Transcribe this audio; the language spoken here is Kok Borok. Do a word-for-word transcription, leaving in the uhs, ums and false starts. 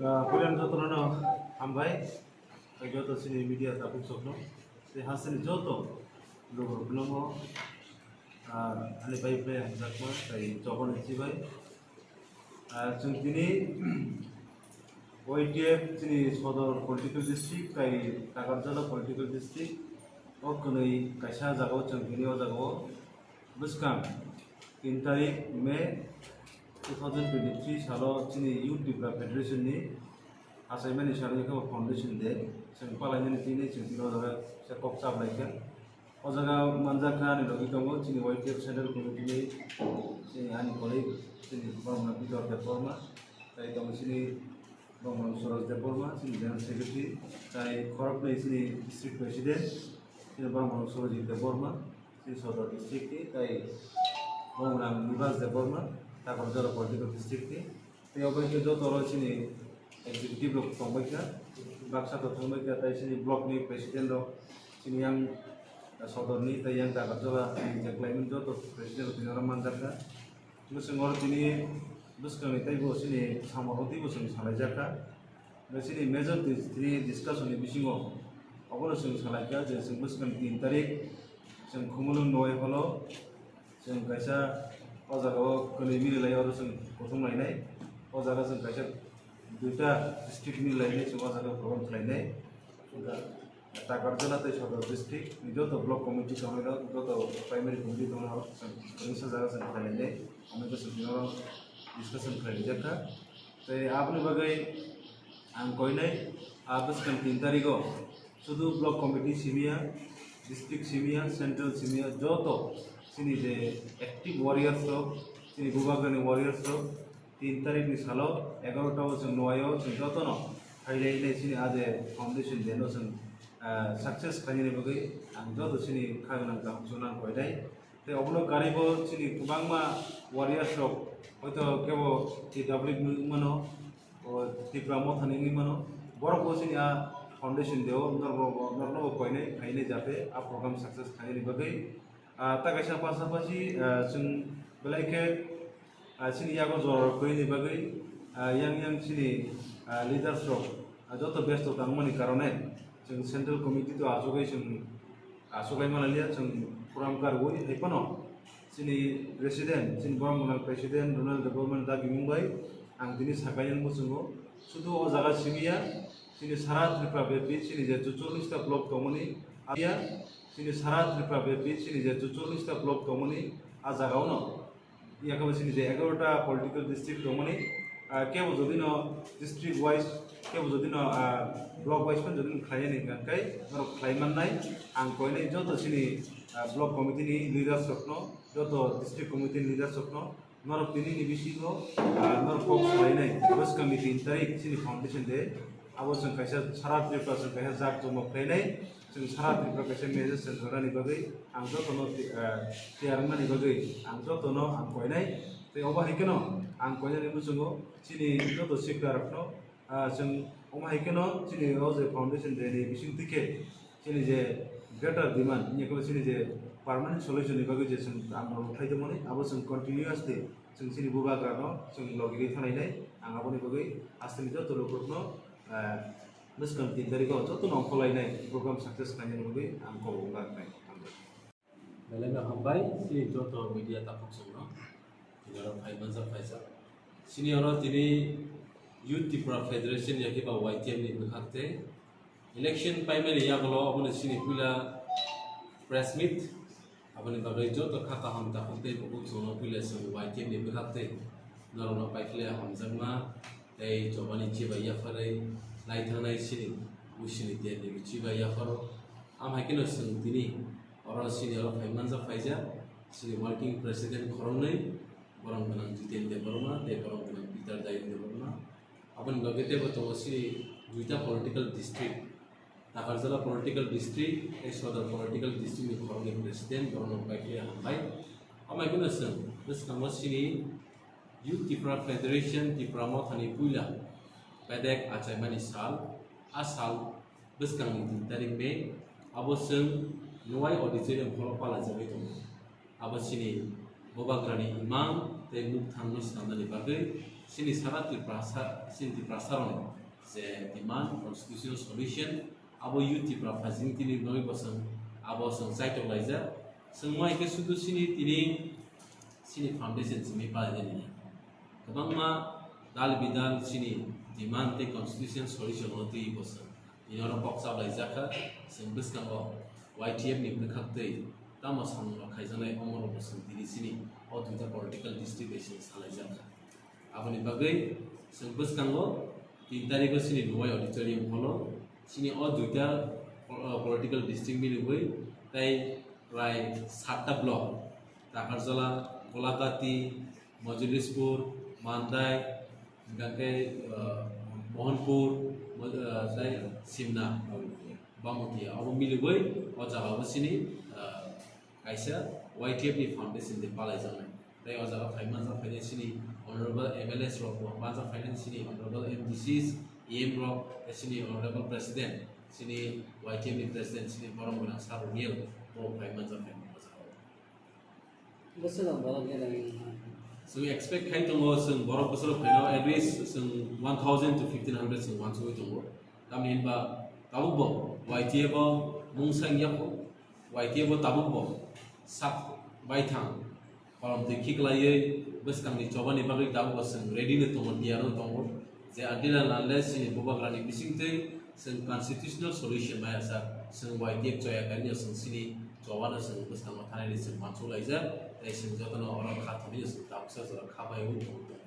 Ah, puilano jotono hambai, tei joto chini media tabuk sokno, tei hasteni joto lukurokno, ah, ani bai bai hamjakma tei joboni chibai. Ah, chwng tini Y T F chini Sodor political district tei Takarjala political district o kwnwi kaisa jagao chwng tini o jagao bwskang tin tarik May two thousand twenty-three salo chini Youth Tipra Federation ni achaimani salo wngkha foundation day, chwng palaimani tini chwng tini o jaga se kok chap laikha. O jaga manjakha ani logi tongo chini Y T F Central Committee ni chini ani colleague chini Bongmana Peter Debbarma, tei tongo chini Bongmana Suraj Debbarma, chini General Secretary, tei khoroknwi chini District President, chini Bongmana Surajit Debbarma, chini Sodor District ni, tei Bongmana Nibas Debbarma, Takarjala Political District ni. Tei obo hwnkhe joto oro chini executive rok tongbaikha, baksa to thangbaikha, tei chini block ni president rok, chini yang Sodor ni tei yang Takarjala ni je khlaimani joto president rok tini oro manjakha. Bwswng oro tini bwskangni teibo chini samung rok teibo chwng salaijakha. Tei chini major tini discussion ni bisingo obono chwng salaikha je chwng bwskangni tin tarik chwng Khumulwng Noi hall o Chwng kaisa o jaga o kwnwi mili lai oro chwng kuthum lainai. O jaga chwng kaisa duita district mili lainai chwng o jaga program khlainai. Wngkha Takarjala tei Sodor district ni joto block committee tongnai rok, joto primary committee tongnai rok chwng kwrwngsa jaga chwng khlainai. Omo khe chwng tini oro discussion khlaijakha. Tei aboni bagwi ang koinai a bwskang tin tarigo sudu block committee simiya, district simiya, central simiya, joto chini je active warriors rok, chini bubagrani warriors rok, tin tarik ni salo egarota o chwng nuaio chwng jotono phailai nai chini a je foundation day no chwng, ah, success khainani bagwi ang joto chini kha gwnang kaham chwnang koinai. Tei obono karwi bo chini kwbangma warriors rok hoito kebo T W wngmano, o Tipra Mothani wngwi mano. Borok bo chini a foundation day o norok bo, norokno bo koinai, phainai jate a program success khainani bagwi. Ah, ta kaisa pasapasi, ah, chwng belai khe, ah, chini yago jora rok kwrwini bagwi, ah, yang yang chini, ah, leaders rok, ah, joto besto tangmani karone chwng central committee to achugwi chwng achugwi manaliya chwng program karwi hai phano chini president, chini borok mwnang president Ronald Debbarmani dagi mungbai ang tini sakaiyang muchungo. Sudu o jaga simiya chini sara Tripura bepi chini je chuchollis ta block tongmani abiya chini sara Tripura bepi chini je chuchollis ta block tongmani a jaga ono. Yakabo chini je egarota political district tongmani, ah, kebo jodi no district wise, kebo jodi no, ah, block wise phan jodi no khlainani hwnkha khe norok khlai mannai. Ang koinai joto chini, ah, block committee ni leaders rokno, joto district committee ni leaders rokno, norok tini ni bisingo, ah, norok kok salainai bwskang ni tin tarik chini foundation day. Abo chwng kaisa sara Tripura chwng kaisa jak joma khlainai. Chwng sara Tripura kaisa message send khlainani bagwi ang jotono ti-, ah, tiyar wngnani bagwi ang jotono ang koinai. Tei obo hai kheno ang koinani muchungo chini joto sikla rokno, ah, chwng omo hai kheno chini o je foundation day ni bising twi khe chini je greater demand, wngya khe chini je permanent solution ni bagwi je chwng ang rok khlai tongmani, abo chwng continuously chwng chini bubagra no chwng logi ri thanai nai. Ang aboni bagwi hasteni joto lukurokno, ah, bwskang tin tarikh o jotono ongkhorlainai program success khlainani bagwi ang kok wngna rwnai. Hambai. Belai no hambai, chini joto media takhuk chwngno. Tini oro phai manjak phaisa. Chini oro tini Youth Tipra Federation yakhe ba Y T F ni bwkhak tei election paimani yagulo obono chini puila press meet. Aboni bagwi joto kha kaham takhuk tei bukhuk chwngno puila chwng Y T F ni bwkhak tei norokno paiphle hamjakma tei chobani chibai yapharwi naithangnai chini Bushini T F ni chibai yapharo. Am hai kheno chwng tini oro chini oro phai manjak phaijak chini working president khoroknwi, borok gwnang Jiten Debbarma tei borok gwnang Peter Dayung Debbarma. Aboni bagwi teibo tongo chini duita political district, Takarjala political district tei Sodor political district ni khoroknwi president, borokno paiphle hambai. Amai kheno chwng bwskango chini Youth Tipra Federation Tipra Mothani puila bedek achaimani sal, a sal bwskangni tin tarik May, abo chwng Nwai Auditorium hall o palajagwi tongo. Abo chini bubagrani imang tei mukthangno swnamnani bagwi Chini sara Tiprasa, chini Tiprasa rokni je demand constitutional solution, abo youth Tipra phaising tini noi bosong, abo song chaitok laijak. Song mai ke sudu chini tini chini foundation simi palai jani. Kwbangma dal bidal chini demand tei constitutional solution no twi bosong. Tini oro kok chap laijak kha, song bwskango Y T F ni bwkhak twi tamo samung rok khaijaknai omo rok bosong tini chini o duita political district bai song salai jak kha. Aboni bagwi chwng bwskango tin tarikho chini Nuwai Auditorium hall-o chini o duita, uh, political district milibwi tei prai satta block, Takarjala, Golagati, Mojolispur, Mandai, hingkha khe, uh, Mohanpur, Mo-, uh, tei Simna, Bamatia, abo milibwi o jaga o chini, uh, kaisa Y T F ni foundation de palaijaknai. Tei o jaga phai manjak phainai chini honorable M L As rok, bo manjak phainai chini honorable M D Cs, E M rok, tei chini honorable president, chini Y T F ni president, chini borom gwnang Sir Roniel, bo phai manjak phainai o jaga o. Bwswk ang borok gwnang. Chwng expect khai tongo, chwng borok bwswk phaino at least chwng one thousand to fifteen hundred chwng uansugwi tongo. Tamni hinba tabukbo Y T F o mungsa wngya kho. Y T F o tabukbo sak baithang kolom twi khiklaiwi bwskangni chobani bagwi tabukbo chwng ready no tongo, tiyar no tongo je until and unless chini bubagrani bisingtwi chwng constitutional solution maya sak, chwng Y T F choya khainw chwng chini chobano chwng bwskango thanani chwng uansuk laijak, tei chwng jotono oro kha thani chwng tabuksa jora kha baiwi tongo.